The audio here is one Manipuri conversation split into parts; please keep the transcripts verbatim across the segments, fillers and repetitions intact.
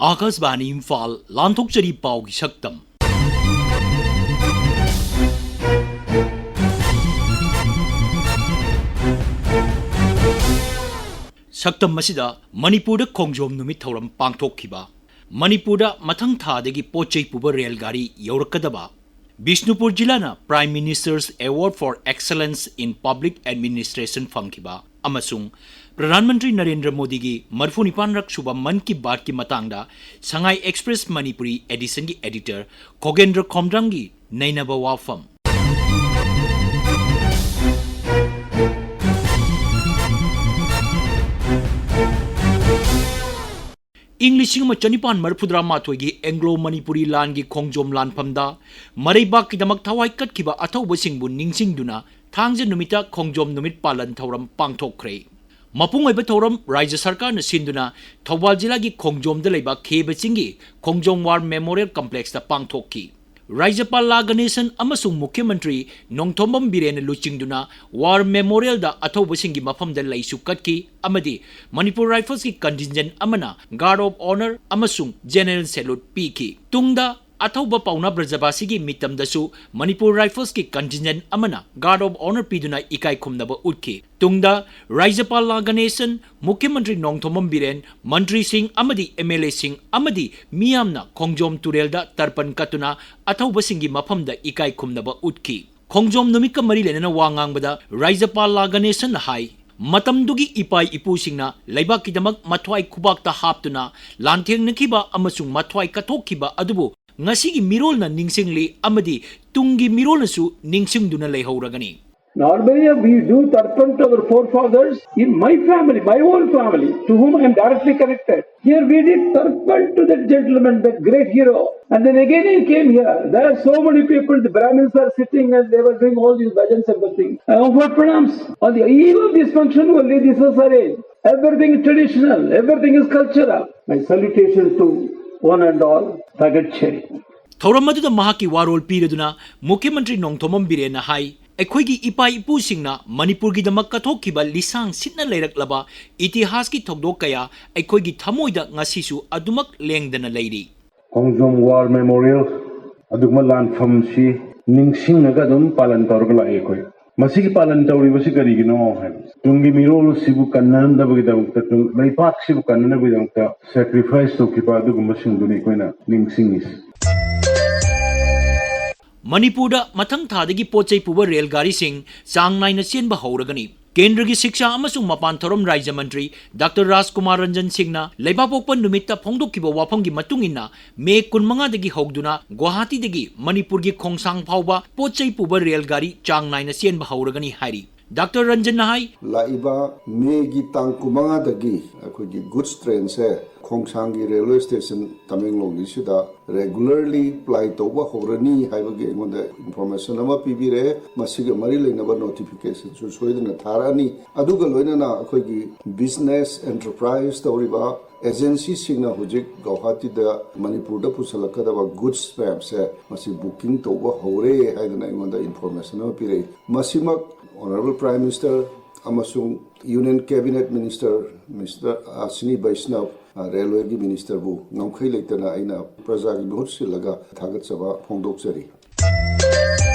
ꯑꯥꯀꯥꯁꯕꯥꯅꯤ ꯏꯝꯐꯥꯜ, ꯂꯥꯟꯊꯣꯛꯆꯔꯤ ꯄꯥꯎꯒꯤ ꯁꯛꯇꯝ꯫ ꯁꯛꯇꯝ ꯑꯁꯤꯗ ꯃꯅꯤꯄꯨꯔꯗ ꯈꯣꯡꯖꯣꯝ ꯅꯨꯃꯤꯠ ꯊꯧꯔꯝ ꯄꯥꯡꯊꯣꯛꯈꯤꯕ, ꯃꯅꯤꯄꯨꯔꯗ ꯃꯊꯪ ꯊꯥꯗꯒꯤ ꯄꯣꯠ ꯆꯩ ꯄꯨꯕ ꯔꯦꯜ ꯒꯥꯔꯤ ꯌꯧꯔꯛꯀꯗꯕ, Bishnupur ꯖꯤꯂꯥꯅ Prime Minister's Award for Excellence in Public Administration ꯐꯪꯈꯤꯕ ꯑꯃꯁꯨꯡ ꯄ꯭ꯔꯙꯥꯟ ꯃꯟꯇ꯭ꯔꯤ ꯅꯔꯦꯟꯗ꯭ꯔ ꯃꯣꯗꯤꯒꯤ ꯃꯔꯤꯐꯨꯅꯤꯄꯥꯟꯔꯛ ꯁꯨꯕ ꯃꯟ ꯀꯤ ꯕꯥꯠꯀꯤ ꯃꯇꯥꯡꯗ ꯁꯉꯥꯏ ꯑꯦꯛꯁꯄ꯭ꯔꯦꯁ ꯃꯅꯤꯄꯨꯔꯤ ꯑꯦꯗꯤꯁꯟꯒꯤ ꯑꯦꯗꯤꯇꯔ ꯈꯣꯒꯦꯟꯗ꯭ꯔ ꯈꯣꯝꯗ꯭ꯔꯪꯒꯤ ꯅꯩꯅꯕ ꯋꯥꯐꯝ꯫ ꯏꯪ ꯂꯤꯁꯤꯡ ꯑꯃ ꯆꯅꯤꯄꯥꯟ ꯃꯔꯤꯐꯨꯇꯔꯥꯃꯥꯊꯣꯏꯒꯤ ꯑꯦꯡꯒ꯭ꯂꯣ ꯃꯅꯤꯄꯨꯔꯤ ꯂꯥꯟꯒꯤ ꯈꯣꯡꯖꯣꯝ ꯂꯥꯟꯐꯝꯗ ꯃꯔꯩꯕꯥꯛꯀꯤꯗꯃꯛ ꯊꯋꯥꯏ ꯀꯠꯈꯤꯕ ꯑꯊꯧꯕꯁꯤꯡꯕꯨ ꯅꯤꯡꯁꯤꯡꯗꯨꯅ ꯊꯥꯡꯖ ꯅꯨꯃꯤꯠꯇ ꯈꯣꯡꯖꯣꯝ ꯅꯨꯃꯤꯠ ꯄꯥꯂꯟ ꯊꯧꯔꯝ ꯄꯥꯡꯊꯣꯛꯈ꯭ꯔꯦ꯫ ꯃꯄꯨꯡ ꯑꯣꯏꯕ ꯊꯧꯔꯝ ꯔꯥꯖ꯭ꯌ ꯁꯔꯀꯥꯔꯅ ꯁꯤꯟꯗꯨꯅ ꯊꯧꯕꯥꯜ ꯖꯤꯂꯥꯒꯤ ꯈꯣꯡꯖꯣꯝꯗ ꯂꯩꯕ ꯈꯦꯕ ꯆꯤꯡꯒꯤ ꯈꯣꯡꯖꯣꯝ ꯋꯥꯔ ꯃꯦꯃꯣꯔꯤꯌꯦꯜ ꯀꯝꯄ꯭ꯂꯦꯛꯁꯇ ꯄꯥꯡꯊꯣꯛꯈꯤ꯫ ꯔꯥꯖ꯭ꯌꯄꯥꯜ ꯂꯥ ꯒꯅꯦꯁꯟ ꯑꯃꯁꯨꯡ ꯃꯨꯈ꯭ꯌ ꯃꯟꯇ꯭ꯔꯤ ꯅꯣꯡꯊꯣꯝꯕꯝ ꯕꯤꯔꯦꯟꯅ ꯂꯨꯆꯤꯡꯗꯨꯅ ꯋꯥꯔ ꯃꯦꯃꯣꯔꯤꯌꯦꯜꯗ ꯑꯊꯧꯕꯁꯤꯡꯒꯤ ꯃꯐꯝꯗ ꯂꯩꯁꯨ ꯀꯠꯈꯤ ꯑꯃꯗꯤ ꯃꯅꯤꯄꯨꯔ ꯔꯥꯏꯐꯜꯁꯀꯤ ꯀꯟꯇꯤꯟꯖꯦꯟ ꯑꯃꯅ ꯒꯥꯔꯗ ꯑꯣꯐ ꯑꯣꯅꯔ ꯑꯃꯁꯨꯡ ꯖꯦꯅꯔꯦꯜ ꯁꯦꯂꯨꯠ ꯄꯤꯈꯤ꯫ ꯇꯨꯡꯗ ꯑꯊꯧꯕ ꯄꯥꯎꯅꯥ ꯕ꯭ꯔꯖꯕꯥꯁꯤꯒꯤ ꯃꯤꯇꯝꯗꯁꯨ ꯃꯅꯤꯄꯨꯔ ꯔꯥꯏꯐꯜꯁꯀꯤ ꯀꯟꯇꯤꯟꯖꯦꯟ ꯑꯃꯅ ꯒꯥꯔꯗ ꯑꯣꯐ ꯑꯣꯅꯔ ꯄꯤꯗꯨꯅ ꯏꯀꯥꯏ ꯈꯨꯝꯅꯕ ꯎꯠꯈꯤ꯫ ꯇꯨꯡꯗ ꯔꯥꯖ꯭ꯌꯄꯥꯜ ꯂꯥ ꯒꯅꯦꯁꯟ, ꯃꯨꯈ꯭ꯌ ꯃꯟꯇ꯭ꯔꯤ ꯅꯣꯡꯊꯣꯝꯕꯝ ꯕꯤꯔꯦꯟ, ꯃꯟꯇ꯭ꯔꯤꯁꯤꯡ ꯑꯃꯗꯤ ꯑꯦꯝ ꯑꯦꯜ ꯑꯦꯁꯤꯡ ꯑꯃꯗꯤ ꯃꯤꯌꯥꯝꯅ ꯈꯣꯡꯖꯣꯝ ꯇꯨꯔꯦꯜꯗ ꯇꯔꯄꯟ ꯀꯠꯇꯨꯅ ꯑꯊꯧꯕꯁꯤꯡꯒꯤ ꯃꯐꯝꯗ ꯏꯀꯥꯏ ꯈꯨꯝꯅꯕ ꯎꯠꯈꯤ꯫ ꯈꯣꯡꯖꯣꯝ ꯅꯨꯃꯤꯠꯀ ꯃꯔꯤ ꯂꯩꯅꯅ ꯋꯥ ꯉꯥꯡꯕꯗ ꯔꯥꯖ꯭ꯌꯄꯥꯜ ꯂꯥ ꯒꯅꯦꯁꯟꯅ ꯍꯥꯏ, ꯃꯇꯝꯗꯨꯒꯤ ꯏꯄꯥ ꯏꯄꯨꯁꯤꯡꯅ ꯂꯩꯕꯥꯛꯀꯤꯗꯃꯛ ꯃꯊ꯭ꯋꯥꯏ ꯈꯨꯕꯥꯛꯇ ꯍꯥꯞꯇꯨꯅ ꯂꯥꯟꯊꯦꯡꯅꯈꯤꯕ ꯑꯃꯁꯨꯡ ꯃꯊ꯭ꯋꯥꯏ ꯀꯠꯊꯣꯛꯈꯤꯕ ꯑꯗꯨꯕꯨ ꯉꯁꯤꯒꯤ ꯃꯤꯔꯣꯜꯅ ꯅꯤꯡꯁꯤꯡꯂꯤ ꯑꯃꯗꯤ ꯇꯨꯡꯒꯤ ꯃꯤꯔꯣꯜꯅꯁꯨ ꯅꯤꯡꯁꯤꯡꯗꯨꯅ ꯂꯩꯍꯧꯔꯒꯅꯤ꯫ Normally, we do tarpan to our forefathers in my family, my own family, to whom I am directly connected. Here we did tarpan to that gentleman, that great hero. And then again he came here. There are so many people, the Brahmins are sitting and they were doing all these bhajans and the thing. I offer pranams. On the eve of this function only this was arranged. Everything traditional, everything is cultural. My salutation to one and all. Thagatche. ꯊꯧꯔꯝ ꯑꯗꯨꯗ ꯃꯍꯥꯛꯀꯤ ꯋꯥꯔꯣꯜ ꯄꯤꯔꯗꯨꯅ ꯃꯨꯈ꯭ꯌ ꯃꯟꯇ꯭ꯔꯤ ꯅꯣꯡꯊꯣꯝꯕꯝ ꯕꯤꯔꯦꯟꯅ ꯍꯥꯏ, ꯑꯩꯈꯣꯏꯒꯤ ꯏꯄꯥ ꯏꯄꯨꯁꯤꯡꯅ ꯃꯅꯤꯄꯨꯔꯒꯤꯗꯃꯛ ꯀꯠꯊꯣꯛꯈꯤꯕ ꯂꯤꯁꯥꯡ ꯁꯤꯠꯅ ꯂꯩꯔꯛꯂꯕ ꯏꯇꯤꯍꯥꯁꯀꯤ ꯊꯧꯗꯣꯛ ꯀꯌꯥ ꯑꯩꯈꯣꯏꯒꯤ ꯊꯃꯣꯏꯗ ꯉꯁꯤꯁꯨ ꯑꯗꯨꯃꯛ ꯂꯦꯡꯗꯅ ꯂꯩꯔꯤ꯫ ꯈꯣꯡꯖꯣꯝ ꯋꯥꯔ ꯃꯦꯃꯣꯔꯤꯌꯦꯜ ꯑꯗꯨꯒꯨꯝꯕ ꯂꯥꯟꯐꯝꯁꯤ ꯅꯤꯡꯁꯤꯡꯉꯒ ꯑꯗꯨꯝ ꯄꯥꯂꯟ ꯇꯧꯔꯒ ꯂꯥꯛꯑꯦ ꯑꯩꯈꯣꯏ꯫ ꯃꯁꯤꯒꯤ ꯄꯥꯂꯟ ꯇꯧꯔꯤꯕꯁꯤ ꯀꯔꯤꯒꯤꯅꯣ ꯍꯥꯏꯕ, ꯇꯨꯡꯒꯤ ꯃꯤꯔꯣꯜꯁꯤꯕꯨ ꯀꯟꯅꯅꯕꯒꯤꯗꯃꯛꯇ, ꯇꯨꯡ-, ꯂꯩꯕꯥꯛꯁꯤꯕꯨ ꯀꯟꯅꯅꯕꯒꯤꯗꯃꯛꯇ ꯁꯦꯀ꯭ꯔꯤꯐꯥꯏꯁ ꯇꯧꯈꯤꯕ ꯑꯗꯨꯒꯨꯝꯕꯁꯤꯡꯗꯨꯅꯤ ꯑꯩꯈꯣꯏꯅ ꯅꯤꯡꯁꯤꯡꯉꯤꯁꯤ꯫ ꯃꯅꯤꯄꯨꯔꯗ ꯃꯊꯪ ꯊꯥꯗꯒꯤ ꯄꯣꯠ ꯆꯩ ꯄꯨꯕ ꯔꯦꯜ ꯒꯥꯔꯤꯁꯤꯡ ꯆꯥꯡ ꯅꯥꯏꯅ ꯆꯦꯟꯕ ꯍꯧꯔꯒꯅꯤ꯫ ꯀꯦꯟꯗ꯭ꯔꯒꯤ ꯁꯤꯛꯁꯥ ꯑꯃꯁꯨꯡ ꯃꯄꯥꯟ ꯊꯧꯔꯝ ꯔꯥꯖ꯭ꯌ ꯃꯟꯇ꯭ꯔꯤ ꯗꯥꯛꯇꯔ ꯔꯥꯖꯀꯨꯃꯥꯔ ꯔꯟꯖꯟ ꯁꯤꯡꯅ ꯂꯩꯕꯥꯛꯄꯣꯛꯄ ꯅꯨꯃꯤꯠꯇ ꯐꯣꯡꯗꯣꯛꯈꯤꯕ ꯋꯥꯐꯝꯒꯤ ꯃꯇꯨꯡ ꯏꯟꯅ, ꯃꯦ ꯀꯨꯟꯃꯉꯥꯗꯒꯤ ꯍꯧꯗꯨꯅ ꯒꯨꯋꯥꯍꯥꯇꯤꯗꯒꯤ ꯃꯅꯤꯄꯨꯔꯒꯤ ꯈꯣꯡꯁꯥꯡ ꯐꯥꯎꯕ ꯄꯣꯠ ꯆꯩ ꯄꯨꯕ ꯔꯦꯜ ꯒꯥꯔꯤ ꯆꯥꯡ ꯅꯥꯏꯅ ꯆꯦꯟꯕ ꯍꯧꯔꯒꯅꯤ ꯍꯥꯏꯔꯤ꯫ ꯗꯥꯛꯇꯔ ꯔꯟꯖꯟꯅ ꯍꯥꯏ, ꯂꯥꯛꯏꯕ ꯃꯦꯒꯤ ꯇꯥꯡ ꯀꯨꯟꯃꯉꯥꯗꯒꯤ ꯑꯩꯈꯣꯏꯒꯤ ꯒꯨꯗꯁ ꯇ꯭ꯔꯦꯟꯁꯦ ꯈꯣꯡꯁꯥꯡꯒꯤ ꯔꯦꯜꯋꯦ ꯁ꯭ꯇꯦꯁꯟ ꯇꯃꯦꯡꯂꯣꯡꯒꯤꯁꯤꯗ ꯔꯦꯒꯨꯂꯔꯂꯤ ꯄ꯭ꯂꯥꯏ ꯇꯧꯕ ꯍꯧꯔꯅꯤ ꯍꯥꯏꯕꯒꯤ ꯑꯩꯉꯣꯟꯗ ꯏꯟꯐꯣꯔꯃꯦꯁꯟ ꯑꯃ ꯄꯤꯕꯤꯔꯛꯑꯦ꯫ ꯃꯁꯤꯒ ꯃꯔꯤ ꯂꯩꯅꯕ ꯅꯣꯇꯤꯐꯤꯀꯦꯁꯟꯁꯨ ꯁꯣꯏꯗꯅ ꯊꯥꯔꯛꯑꯅꯤ꯫ ꯑꯗꯨꯒ ꯂꯣꯏꯅꯅ ꯑꯩꯈꯣꯏꯒꯤ ꯕꯤꯖꯤꯅꯦꯁ ꯑꯦꯟꯇꯔꯄ꯭ꯔꯥꯏꯁ ꯇꯧꯔꯤꯕ ꯑꯦꯖꯦꯟꯁꯤꯁꯤꯡꯅ ꯍꯧꯖꯤꯛ ꯒꯧꯍꯥꯇꯤꯗ ꯃꯅꯤꯄꯨꯔꯗ ꯄꯨꯁꯤꯜꯂꯛꯀꯗꯕ ꯒꯨꯗꯁ ꯃꯌꯥꯝꯁꯦ ꯃꯁꯤ ꯕꯨꯀꯤꯡ ꯇꯧꯕ ꯍꯧꯔꯦ ꯍꯥꯏꯗꯅ ꯑꯩꯉꯣꯟꯗ ꯏꯟꯐꯣꯔꯃꯦꯁꯟ ꯑꯃ ꯄꯤꯔꯛꯏ꯫ ꯃꯁꯤꯃꯛ ꯑꯣꯅꯔꯦꯕꯜ ꯄ꯭ꯔꯥꯏꯝ ꯃꯤꯅꯤꯁꯇꯔ ꯑꯃꯁꯨꯡ ꯌꯨꯅꯤꯌꯟ ꯀꯦꯕꯤꯅꯦꯠ ꯃꯤꯅꯤꯁꯇꯔ ꯃꯤꯁꯇꯔ ꯑꯁꯤꯅꯤ ꯕꯩꯁꯅꯕ, ꯑ, ꯔꯦꯜꯋꯦꯒꯤ ꯃꯤꯅꯤꯁꯇꯔꯕꯨ ꯉꯝꯈꯩ ꯂꯩꯇꯅ ꯑꯩꯅ ꯄ꯭ꯔꯖꯥꯒꯤ ꯃꯍꯨꯠ ꯁꯤꯜꯂꯒ ꯊꯥꯒꯠꯆꯕ ꯐꯣꯡꯗꯣꯛꯆꯔꯤ꯫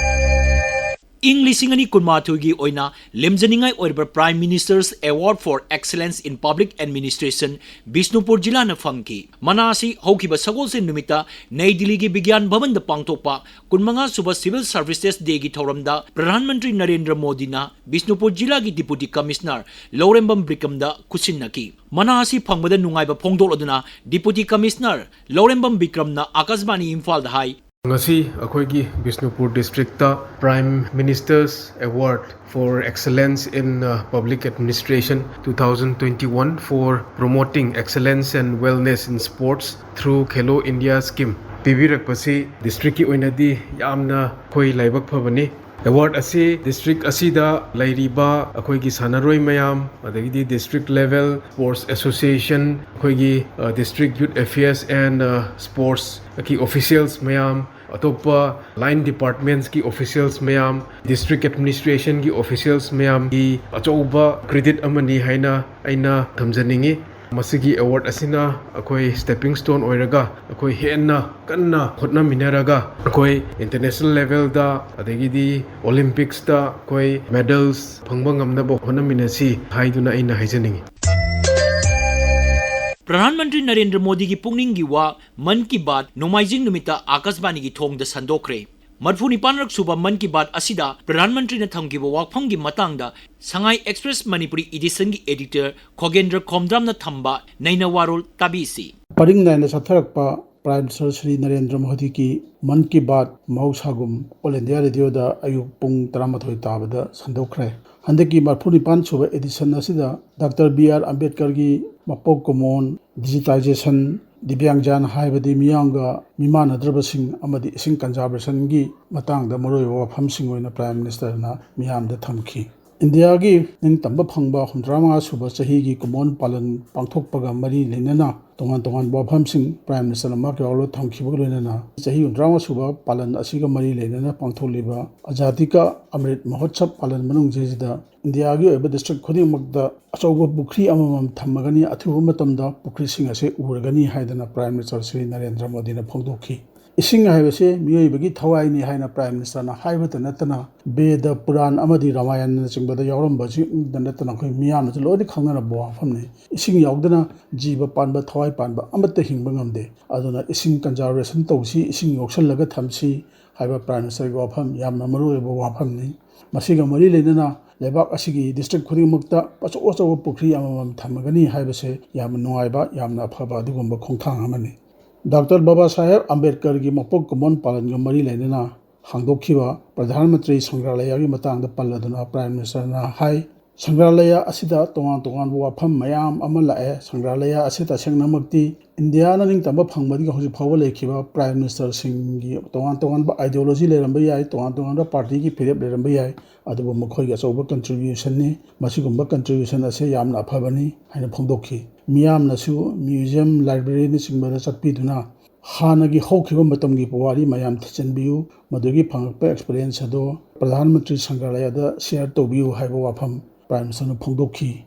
ꯏꯪ ꯂꯤꯁꯤꯡ ꯑꯅꯤ ꯀꯨꯟꯃꯥꯊꯣꯏꯒꯤ ꯑꯣꯏꯅ ꯂꯦꯝꯖꯅꯤꯡꯉꯥꯏ ꯑꯣꯏꯔꯕ Prime Minister's Award for Excellence in Public Administration Bishnupur ꯖꯤꯂꯥꯅ ꯐꯪꯈꯤ꯫ ꯃꯅꯥ ꯑꯁꯤ ꯍꯧꯈꯤꯕ ꯁꯒꯣꯜꯁꯦꯟ ꯅꯨꯃꯤꯠꯇ ꯅꯩ ꯗꯤꯜꯂꯤꯒꯤ ꯕꯤꯒ꯭ꯌꯥꯟ ꯚꯕꯟꯗ ꯄꯥꯡꯊꯣꯛꯄ ꯀꯨꯟꯃꯉꯥ ꯁꯨꯕ Civil Services Dayꯒꯤ ꯊꯧꯔꯝꯗ ꯄ꯭ꯔꯙꯥꯟ ꯃꯟꯇ꯭ꯔꯤ ꯅꯔꯦꯟꯗ꯭ꯔ ꯃꯣꯗꯤꯅ ꯕꯤꯁꯅꯨꯄꯨꯔ ꯖꯤꯂꯥꯒꯤ Deputy Commissioner ꯂꯧꯔꯦꯝꯕꯝ ꯕꯤꯀ꯭ꯔꯝꯗ ꯈꯨꯠꯁꯤꯟꯅꯈꯤ꯫ ꯃꯅꯥ ꯑꯁꯤ ꯐꯪꯕꯗ ꯅꯨꯡꯉꯥꯏꯕ ꯐꯣꯡꯗꯣꯛꯂꯗꯨꯅ Deputy Commissioner ꯂꯧꯔꯦꯝꯕꯝ ꯕꯤꯀ꯭ꯔꯝꯅ ꯑꯥꯀꯥꯁꯕꯥꯅꯤ ꯏꯝꯐꯥꯜꯗ ꯍꯥꯏ, ꯉꯁꯤ ꯑꯩꯈꯣꯏꯒꯤ Bishnupur district Prime Minister's Award for Excellence in, uh, Public Administration two thousand twenty-one for Promoting Excellence and Wellness in Sports through Khelo India Scheme ꯄꯤꯕꯤꯔꯛꯄꯁꯤ ꯗꯤꯁꯇ꯭ꯔꯤꯛꯀꯤ ꯑꯣꯏꯅꯗꯤ ꯌꯥꯝꯅ ꯑꯩꯈꯣꯏ ꯂꯥꯏꯕꯛ ꯐꯕꯅꯤ꯫ ꯑꯦꯋꯥꯔꯗ ꯑꯁꯤ ꯗꯤꯁꯇ꯭ꯔꯤꯛ ꯑꯁꯤꯗ ꯂꯩꯔꯤꯕ ꯑꯩꯈꯣꯏꯒꯤ ꯁꯥꯟꯅꯔꯣꯏ ꯃꯌꯥꯝ, ꯑꯗꯒꯤꯗꯤ ꯗꯤꯁꯇ꯭ꯔꯤꯛ ꯂꯦꯚꯦꯜ ꯁ꯭ꯄꯣꯔꯠꯁ ꯑꯦꯁꯣꯁꯤꯌꯦꯁꯟ, ꯑꯩꯈꯣꯏꯒꯤ, ꯑ, District Youth Affairs and, ꯑ, Sportsꯀꯤ ꯑꯣꯐꯤꯁꯤꯌꯦꯜꯁ ꯃꯌꯥꯝ, ꯑꯇꯣꯞꯄ line departments ꯀꯤ officials ꯃꯌꯥꯝ, district administration ꯒꯤ officials ꯃꯌꯥꯝꯒꯤ ꯑꯆꯧꯕ credit ꯑꯃꯅꯤ ꯍꯥꯏꯅ ꯑꯩꯅ ꯊꯝꯖꯅꯤꯡꯏ꯫ ꯃꯁꯤꯒꯤ award ꯑꯁꯤꯅ ꯑꯩꯈꯣꯏ stepping stone ꯑꯣꯏꯔꯒ, ꯑꯩꯈꯣꯏ ꯍꯦꯟꯅ ꯀꯟꯅ ꯍꯣꯠꯅꯃꯤꯟꯅꯔꯒ, ꯑꯩꯈꯣꯏ international level ꯗ, ꯑꯗꯒꯤꯗꯤ Olympics ꯇ ꯑꯩꯈꯣꯏ medals ꯐꯪꯕ ꯉꯝꯅꯕ ꯍꯣꯠꯅꯃꯤꯟꯅꯁꯤ ꯍꯥꯏꯗꯨꯅ ꯑꯩꯅ ꯍꯥꯏꯖꯅꯤꯡꯏ꯫ ꯄ꯭ꯔꯙꯥꯟ ꯃꯟꯇ꯭ꯔꯤ ꯅꯔꯦꯟꯗ꯭ꯔ ꯃꯣꯗꯤꯒꯤ ꯄꯨꯛꯅꯤꯡꯒꯤ ꯋꯥ, ꯃꯟ ꯀꯤ ꯕꯥꯠ, ꯅꯣꯡꯃꯥꯏꯖꯤꯡ ꯅꯨꯃꯤꯠꯇ ꯑꯥꯀꯥꯁꯕꯥꯅꯤꯒꯤ ꯊꯣꯡꯗ ꯁꯟꯗꯣꯛꯈ꯭ꯔꯦ꯫ ꯃꯔꯤꯐꯨ ꯅꯤꯄꯥꯟꯔꯛ ꯁꯨꯕ ꯃꯟ ꯀꯤ ꯕꯥꯠ ꯑꯁꯤꯗ ꯄ꯭ꯔꯙꯥꯟ ꯃꯟꯇ꯭ꯔꯤꯅ ꯊꯝꯈꯤꯕ ꯋꯥꯐꯝꯒꯤ ꯃꯇꯥꯡꯗ ꯁꯉꯥꯏ ꯑꯦꯛꯁꯄ꯭ꯔꯦꯁ ꯃꯅꯤꯄꯨꯔꯤ edition ꯒꯤ editor ꯈꯣꯒꯦꯟꯗ꯭ꯔ ꯈꯣꯝꯗ꯭ꯔꯥꯝꯅ ꯊꯝꯕ ꯅꯩꯅ ꯋꯥꯔꯣꯜ ꯇꯥꯕꯤꯁꯤ꯫ ꯄꯔꯤꯡ ꯅꯥꯏꯅ ꯆꯠꯊꯔꯛꯄ ꯄ꯭ꯔꯥꯏꯝ ꯃꯤꯅꯤꯁꯇꯔ ꯁ꯭ꯔꯤ ꯅꯔꯦꯟꯗ꯭ꯔ ꯃꯣꯗꯤꯒꯤ Mann Ki Baat ꯃꯍꯧꯁꯥꯒꯨꯝ All India Radio ꯗ ꯑꯌꯨꯛ ꯄꯨꯡ ꯇꯔꯥꯃꯥꯊꯣꯏ ꯇꯥꯕꯗ ꯁꯟꯗꯣꯛꯈ꯭ꯔꯦ꯫ ꯍꯟꯗꯛꯀꯤ ꯃꯔꯤꯐꯨ ꯅꯤꯄꯥꯟ ꯁꯨꯕ edition ꯑꯁꯤꯗ ꯗꯥꯛꯇꯔ ꯕꯤ ꯑꯥꯔ ꯑꯝꯕꯦꯗꯀꯔꯒꯤ ꯃꯄꯣꯛ ꯀꯨꯝꯑꯣꯟ, digitization, ꯗꯤꯕ꯭ꯌꯥꯡꯖꯥꯟ ꯍꯥꯏꯕꯗꯤ ꯃꯤꯌꯥꯝꯒ ꯃꯤꯃꯥꯟꯅꯗ꯭ꯔꯕꯁꯤꯡ ꯑꯃꯗꯤ ꯏꯁꯤꯡ conservation ꯒꯤ ꯃꯇꯥꯡꯗ ꯃꯔꯨꯑꯣꯏꯕ ꯋꯥꯐꯝꯁꯤꯡ ꯑꯣꯏꯅ ꯄ꯭ꯔꯥꯏꯝ ꯃꯤꯅꯤꯁꯇꯔꯅ ꯃꯤꯌꯥꯝꯗ ꯊꯝꯈꯤ꯫ ꯏꯟꯗꯤꯌꯥꯒꯤ ꯅꯤꯡꯇꯝꯕ ꯐꯪꯕ ꯍꯨꯝꯗ꯭ꯔꯥ ꯃꯉꯥ ꯁꯨꯕ ꯆꯍꯤꯒꯤ ꯀꯨꯝꯑꯣꯟ ꯄꯥꯂꯟ ꯄꯥꯡꯊꯣꯛꯄꯒ ꯃꯔꯤ ꯂꯩꯅꯅ ꯇꯣꯉꯥꯟ ꯇꯣꯉꯥꯟꯕ ꯋꯥꯐꯝꯁꯤꯡ ꯄ꯭ꯔꯥꯏꯝ ꯃꯤꯅꯤꯁꯇꯔꯅ ꯃꯥꯒꯤ ꯋꯥꯔꯣꯜ ꯊꯝꯈꯤꯕꯒ ꯂꯣꯏꯅꯅ ꯆꯍꯤ ꯍꯨꯝꯗ꯭ꯔꯥ ꯃꯉꯥ ꯁꯨꯕ ꯄꯥꯂꯟ ꯑꯁꯤꯒ ꯃꯔꯤ ꯂꯩꯅꯅ ꯄꯥꯡꯊꯣꯛꯂꯤꯕ ꯑꯖꯥꯗꯤ ꯀꯥ ꯑꯃ꯭ꯔꯤꯠ ꯃꯍꯣꯠꯁꯕ ꯄꯥꯂꯟ ꯃꯅꯨꯡꯁꯤꯗ ꯏꯟꯗꯤꯌꯥꯒꯤ ꯑꯣꯏꯕ district ꯈꯨꯗꯤꯡꯃꯛꯇ ꯑꯆꯧꯕ ꯄꯨꯈ꯭ꯔꯤ ꯑꯃꯃꯝ ꯊꯝꯃꯒꯅꯤ, ꯑꯊꯨꯕ ꯃꯇꯝꯗ ꯄꯨꯈ꯭ꯔꯤꯁꯤꯡ ꯑꯁꯤ ꯎꯔꯒꯅꯤ ꯍꯥꯏꯗꯅ ꯄ꯭ꯔꯥꯏꯝ ꯃꯤꯅꯤꯁꯇꯔ ꯁ꯭ꯔꯤ ꯅꯔꯦꯟꯗ꯭ꯔ ꯃꯣꯗꯤꯅ ꯐꯣꯡꯗꯣꯛꯈꯤ꯫ ꯏꯁꯤꯡ ꯍꯥꯏꯕꯁꯤ ꯃꯤꯑꯣꯏꯕꯒꯤ ꯊꯋꯥꯏꯅꯤ ꯍꯥꯏꯅ ꯄ꯭ꯔꯥꯏꯝ ꯃꯤꯅꯤꯁꯇꯔꯅ ꯍꯥꯏꯕꯇ ꯅꯠꯇꯅ, ꯕꯦꯗ, ꯄꯨꯔꯥꯟ ꯑꯃꯗꯤ ꯔꯥꯃꯥꯌꯟꯅꯆꯤꯡꯕꯗ ꯌꯥꯎꯔꯝꯕꯁꯤꯡꯗ ꯅꯠꯇꯅ ꯑꯩꯈꯣꯏ ꯃꯤꯌꯥꯝꯅꯁꯨ ꯂꯣꯏꯅ ꯈꯪꯅꯔꯕ ꯋꯥꯐꯝꯅꯤ꯫ ꯏꯁꯤꯡ ꯌꯥꯎꯗꯅ ꯖꯤꯕ ꯄꯥꯟꯕ, ꯊꯋꯥꯏ ꯄꯥꯟꯕ ꯑꯃꯠꯇ ꯍꯤꯡꯕ ꯉꯝꯗꯦ꯫ ꯑꯗꯨꯅ ꯏꯁꯤꯡ conservation ꯇꯧꯁꯤ, ꯏꯁꯤꯡ ꯌꯣꯛꯁꯜꯂꯒ ꯊꯝꯁꯤ ꯍꯥꯏꯕ ꯄ꯭ꯔꯥꯏꯝ ꯃꯤꯅꯤꯁꯇꯔꯒꯤ ꯋꯥꯐꯝ ꯌꯥꯝꯅ ꯃꯔꯨꯑꯣꯏꯕ ꯋꯥꯐꯝꯅꯤ꯫ ꯃꯁꯤꯒ ꯃꯔꯤ ꯂꯩꯅꯅ ꯂꯩꯕꯥꯛ ꯑꯁꯤꯒꯤ district ꯈꯨꯗꯤꯡꯃꯛꯇ ꯑꯆꯧ ꯑꯆꯧꯕ ꯄꯨꯈ꯭ꯔꯤ ꯑꯃꯃꯝ ꯊꯝꯃꯒꯅꯤ ꯍꯥꯏꯕꯁꯦ ꯌꯥꯝꯅ ꯅꯨꯡꯉꯥꯏꯕ, ꯌꯥꯝꯅ ꯑꯐꯕ ꯑꯗꯨꯒꯨꯝꯕ ꯈꯣꯡꯊꯥꯡ ꯑꯃꯅꯤ꯫ ꯗꯥꯛꯇꯔ ꯕꯥꯕꯥ ꯁꯥꯍꯦꯕ ꯑꯝꯕꯦꯗꯀꯔꯒꯤ ꯃꯄꯣꯛ ꯀꯨꯝꯑꯣꯟ ꯄꯥꯂꯟꯒ ꯃꯔꯤ ꯂꯩꯅꯅ ꯍꯥꯡꯗꯣꯛꯈꯤꯕ ꯄ꯭ꯔꯙꯥꯟ ꯃꯟꯇ꯭ꯔꯤ ꯁꯪꯒ꯭ꯔꯥꯂꯌꯥꯒꯤ ꯃꯇꯥꯡꯗ ꯄꯜꯂꯗꯨꯅ ꯄ꯭ꯔꯥꯏꯝ ꯃꯤꯅꯤꯁꯇꯔꯅ ꯍꯥꯏ, ꯁꯪꯒ꯭ꯔꯥꯂꯌꯥ ꯑꯁꯤꯗ ꯇꯣꯉꯥꯟ ꯇꯣꯉꯥꯟꯕ ꯋꯥꯐꯝ ꯃꯌꯥꯝ ꯑꯃ ꯂꯥꯛꯑꯦ꯫ ꯁꯪꯒ꯭ꯔꯥꯂꯌꯥ ꯑꯁꯤ ꯇꯁꯦꯡꯅꯃꯛꯇꯤ ꯏꯟꯗꯤꯌꯥꯅ ꯅꯤꯡꯇꯝꯕ ꯐꯪꯕꯗꯒꯤ ꯍꯧꯖꯤꯛ ꯐꯥꯎꯕ ꯂꯩꯈꯤꯕ ꯄ꯭ꯔꯥꯏꯝ ꯃꯤꯅꯤꯁꯇꯔꯁꯤꯡꯒꯤ ꯇꯣꯉꯥꯟ ꯇꯣꯉꯥꯟꯕ ideology ꯂꯩꯔꯝꯕ ꯌꯥꯏ, ꯇꯣꯉꯥꯟ ꯇꯣꯉꯥꯟꯕ party ꯒꯤ ꯐꯤꯔꯦꯞ ꯂꯩꯔꯝꯕ ꯌꯥꯏ, ꯑꯗꯨꯕꯨ ꯃꯈꯣꯏꯒꯤ ꯑꯆꯧꯕ contribution ꯅꯤ꯫ ꯃꯁꯤꯒꯨꯝꯕ contribution ꯑꯁꯤ ꯌꯥꯝꯅ ꯑꯐꯕꯅꯤ ꯍꯥꯏꯅ ꯐꯣꯡꯗꯣꯛꯈꯤ꯫ ꯃꯤꯌꯥꯝꯅꯁꯨ museum, library ꯅꯆꯤꯡꯕꯗ ꯆꯠꯄꯤꯗꯨꯅ ꯍꯥꯟꯅꯒꯤ ꯍꯧꯈꯤꯕ ꯃꯇꯝꯒꯤ ꯄꯨꯋꯥꯔꯤ ꯃꯌꯥꯝ ꯊꯤꯖꯤꯟꯕꯤꯌꯨ, ꯃꯗꯨꯒꯤ ꯐꯪꯂꯛꯄ experience ꯑꯗꯨ ꯄ꯭ꯔꯙꯥꯟ ꯃꯟꯇ꯭ꯔꯤ ꯁꯪꯒ꯭ꯔꯥꯂꯌꯥꯗ share ꯇꯧꯕꯤꯌꯨ ꯍꯥꯏꯕ ꯋꯥꯐꯝ Prime Minister ꯅ ꯐꯣꯡꯗꯣꯛꯈꯤ꯫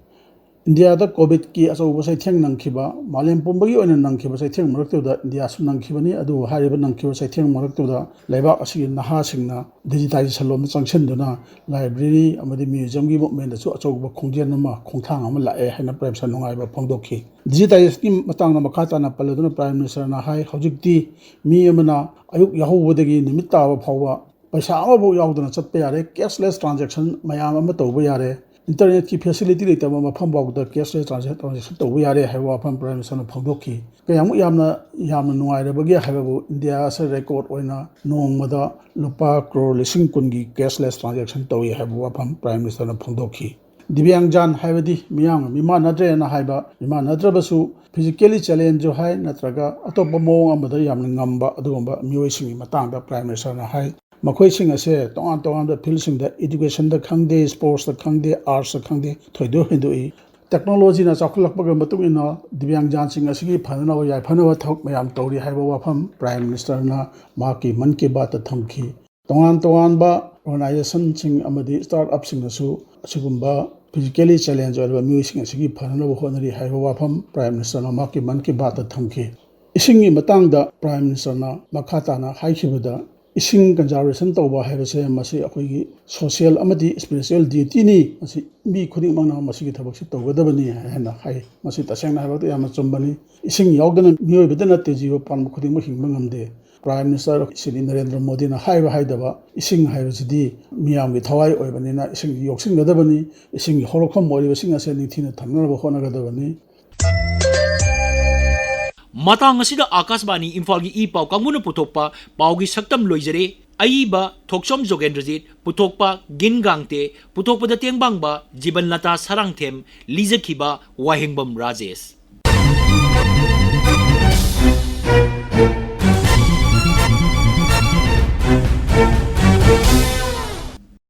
ꯏꯟꯗꯤꯌꯥꯗ COVID ꯀꯤ ꯑꯆꯧꯕ ꯆꯩꯊꯦꯡ ꯅꯪꯈꯤꯕ, ꯃꯥꯂꯦꯝ ꯄꯨꯝꯕꯒꯤ ꯑꯣꯏꯅ ꯅꯪꯈꯤꯕ ꯆꯩꯊꯦꯡ ꯃꯔꯛꯇꯨꯗ ꯏꯟꯗꯤꯌꯥꯁꯨ ꯅꯪꯈꯤꯕꯅꯤ꯫ ꯑꯗꯨꯕꯨ ꯍꯥꯏꯔꯤꯕ ꯅꯪꯈꯤꯕ ꯆꯩꯊꯦꯡ ꯃꯔꯛꯇꯨꯗ ꯂꯩꯕꯥꯛ ꯑꯁꯤꯒꯤ ꯅꯍꯥꯁꯤꯡꯅ digitization ꯂꯣꯝꯗ ꯆꯪꯁꯤꯟꯗꯨꯅ library ꯑꯃꯗꯤ museum ꯒꯤ movement ꯗꯁꯨ ꯑꯆꯧꯕ ꯈꯣꯡꯖꯦꯜ ꯑꯃ, ꯈꯣꯡꯊꯥꯡ ꯑꯃ ꯂꯥꯛꯑꯦ ꯍꯥꯏꯅ Prime Minister ꯅ ꯅꯨꯡꯉꯥꯏꯕ ꯐꯣꯡꯗꯣꯛꯈꯤ꯫ Digitization ꯒꯤ ꯃꯇꯥꯡꯗ ꯃꯈꯥ ꯇꯥꯅ ꯄꯜꯂꯗꯨꯅ Prime Minister ꯅ ꯍꯥꯏ, ꯍꯧꯖꯤꯛꯇꯤ ꯃꯤ ꯑꯃꯅ ꯑꯌꯨꯛ ꯌꯥꯍꯧꯕꯗꯒꯤ ꯅꯨꯃꯤꯠ ꯇꯥꯕ ꯐꯥꯎꯕ ꯄꯩꯁꯥ ꯑꯃꯐꯥꯎ ꯌꯥꯎꯗꯅ ꯆꯠꯄ ꯌꯥꯔꯦ, cashless transaction ꯃꯌꯥꯝ ꯑꯃ ꯇꯧꯕ ꯌꯥꯔꯦ, internet ꯀꯤ facility ꯂꯩꯇꯕ ꯃꯐꯝ ꯐꯥꯎꯕꯗ cashless transaction ꯇꯧꯕ ꯌꯥꯔꯦ ꯍꯥꯏꯕ ꯋꯥꯐꯝ Prime Minister ꯅ ꯐꯣꯡꯗꯣꯛꯈꯤ꯫ ꯀꯌꯥꯃꯨꯛ ꯌꯥꯝꯅ, ꯌꯥꯝꯅ ꯅꯨꯡꯉꯥꯏꯔꯕꯒꯦ ꯍꯥꯏꯕꯕꯨ ꯏꯟꯗꯤꯌꯥ ꯑꯁꯤ record ꯑꯣꯏꯅ ꯅꯣꯡꯃꯗ ꯂꯨꯄꯥ ꯀ꯭ꯔꯣꯔ ꯂꯤꯁꯤꯡ ꯀꯨꯟꯒꯤ cashless transaction ꯇꯧꯏ ꯍꯥꯏꯕ ꯋꯥꯐꯝ Prime Minister ꯅ ꯐꯣꯡꯗꯣꯛꯈꯤ꯫ ꯗꯤꯕ꯭ꯌꯥꯡꯖꯥꯟ ꯍꯥꯏꯕꯗꯤ ꯃꯤꯌꯥꯝꯒ ꯃꯤꯃꯥꯟꯅꯗ꯭ꯔꯦꯅ ꯍꯥꯏꯕ, ꯃꯤꯃꯥꯟꯅꯗ꯭ꯔꯕꯁꯨ physically challenge ꯍꯥꯏ ꯅꯠꯇ꯭ꯔꯒ ꯑꯇꯣꯞꯄ ꯃꯑꯣꯡ ꯑꯃꯗ ꯌꯥꯝꯅ ꯉꯝꯕ ꯑꯗꯨꯒꯨꯝꯕ ꯃꯤꯑꯣꯏꯁꯤꯡꯒꯤ ꯃꯇꯥꯡꯗ Prime Minister ꯅ ꯍꯥꯏ꯫ ꯃꯈꯣꯏꯁꯤꯡ ꯑꯁꯦ ꯇꯣꯉꯥꯟ ꯇꯣꯉꯥꯟꯕ field ꯁꯤꯡꯗ, education ꯗ ꯈꯪꯗꯦ, sports ꯇ ꯈꯪꯗꯦ, arts ꯇ ꯈꯪꯗꯦ, ꯊꯣꯏꯗꯣꯛ ꯍꯦꯟꯗꯣꯛꯏ꯫ Technology ꯅ ꯆꯥꯎꯈꯠꯂꯛꯄꯒ ꯃꯇꯨꯡ ꯏꯟꯅ ꯗꯤꯕ꯭ꯌꯥꯡꯖꯥꯟꯁꯤꯡ ꯑꯁꯤꯒꯤ ꯐꯅꯅꯕ, ꯌꯥꯏꯐꯅꯕ ꯊꯕꯛ ꯃꯌꯥꯝ ꯇꯧꯔꯤ ꯍꯥꯏꯕ ꯋꯥꯐꯝ Prime Minister ꯅ ꯃꯍꯥꯛꯀꯤ ꯃꯟ ꯀꯤ ꯕꯥꯠꯇ ꯊꯝꯈꯤ꯫ ꯇꯣꯉꯥꯟ ꯇꯣꯉꯥꯟꯕ organization ꯁꯤꯡ ꯑꯃꯗꯤ start-up ꯁꯤꯡꯅꯁꯨ ꯑꯁꯤꯒꯨꯝꯕ physically challenge ꯑꯣꯏꯔꯕ ꯃꯤꯑꯣꯏꯁꯤꯡ ꯑꯁꯤꯒꯤ ꯐꯅꯅꯕ ꯍꯣꯠꯅꯔꯤ ꯍꯥꯏꯕ ꯋꯥꯐꯝ Prime Minister ꯅ ꯃꯍꯥꯛꯀꯤ ꯃꯟ ꯀꯤ ꯕꯥꯠꯇ ꯊꯝꯈꯤ꯫ ꯏꯁꯤꯡꯒꯤ ꯃꯇꯥꯡꯗ Prime Minister ꯅ ꯃꯈꯥ ꯇꯥꯅ ꯍꯥꯏꯈꯤꯕꯗ, ꯏꯁꯤꯡ conservation ꯇꯧꯕ ꯍꯥꯏꯕꯁꯦ ꯃꯁꯤ ꯑꯩꯈꯣꯏꯒꯤ social ꯑꯃꯗꯤ spiritual duty ꯅꯤ꯫ ꯃꯁꯤ ꯃꯤ ꯈꯨꯗꯤꯡꯃꯛꯅ ꯃꯁꯤꯒꯤ ꯊꯕꯛꯁꯤ ꯇꯧꯒꯗꯕꯅꯤ ꯍꯥꯏꯅ ꯍꯥꯏ꯫ ꯃꯁꯤ ꯇꯁꯦꯡꯅ ꯍꯥꯏꯔꯕꯗ ꯌꯥꯝꯅ ꯆꯨꯝꯕꯅꯤ꯫ ꯏꯁꯤꯡ ꯌꯥꯎꯗꯅ ꯃꯤꯑꯣꯏꯕꯗ ꯅꯠꯇꯦ, ꯖꯤꯕ ꯄꯥꯟꯕ ꯈꯨꯗꯤꯡꯃꯛ ꯍꯤꯡꯕ ꯉꯝꯗꯦ꯫ Prime Minister ꯁ꯭ꯔꯤ ꯅꯔꯦꯟꯗ꯭ꯔ ꯃꯣꯗꯤꯅ ꯍꯥꯏꯕ ꯍꯥꯏꯗꯕ, ꯏꯁꯤꯡ ꯍꯥꯏꯕꯁꯤꯗꯤ ꯃꯤꯌꯥꯝꯒꯤ ꯊꯋꯥꯏ ꯑꯣꯏꯕꯅꯤꯅ ꯏꯁꯤꯡ ꯌꯣꯛꯁꯤꯟꯒꯗꯕꯅꯤ, ꯏꯁꯤꯡꯒꯤ ꯍꯧꯔꯛꯐꯝ ꯑꯣꯏꯔꯤꯕꯁꯤꯡ ꯑꯁꯦ ꯅꯤꯡꯊꯤꯅ ꯊꯝꯅꯅꯕ ꯍꯣꯠꯅꯒꯗꯕꯅꯤ꯫ ꯃꯇꯥꯡ ꯑꯁꯤꯗ ꯑꯥꯀꯥꯁꯕꯥꯅꯤ ꯏꯝꯐꯥꯜꯒꯤ ꯏ ꯄꯥꯎ ꯀꯥꯡꯕꯨꯅ ꯄꯨꯊꯣꯛꯄ ꯄꯥꯎꯒꯤ ꯁꯛꯇꯝ ꯂꯣꯏꯖꯔꯦ꯫ ꯑꯏꯕ ꯊꯣꯛꯆꯣꯝ ꯖꯣꯒꯦꯟꯗ꯭ꯔꯖꯤꯠ, ꯄꯨꯊꯣꯛꯄ ꯒꯤꯟ ꯒꯥꯡꯇꯦ, ꯄꯨꯊꯣꯛꯄꯗ ꯇꯦꯡꯕꯥꯡꯕ ꯖꯤꯕꯟꯂꯇꯥ ꯁꯔꯥꯡꯊꯦꯝ, ꯂꯤꯖꯈꯤꯕ ꯋꯥꯍꯦꯡꯕꯝ ꯔꯥꯖꯦꯁ꯫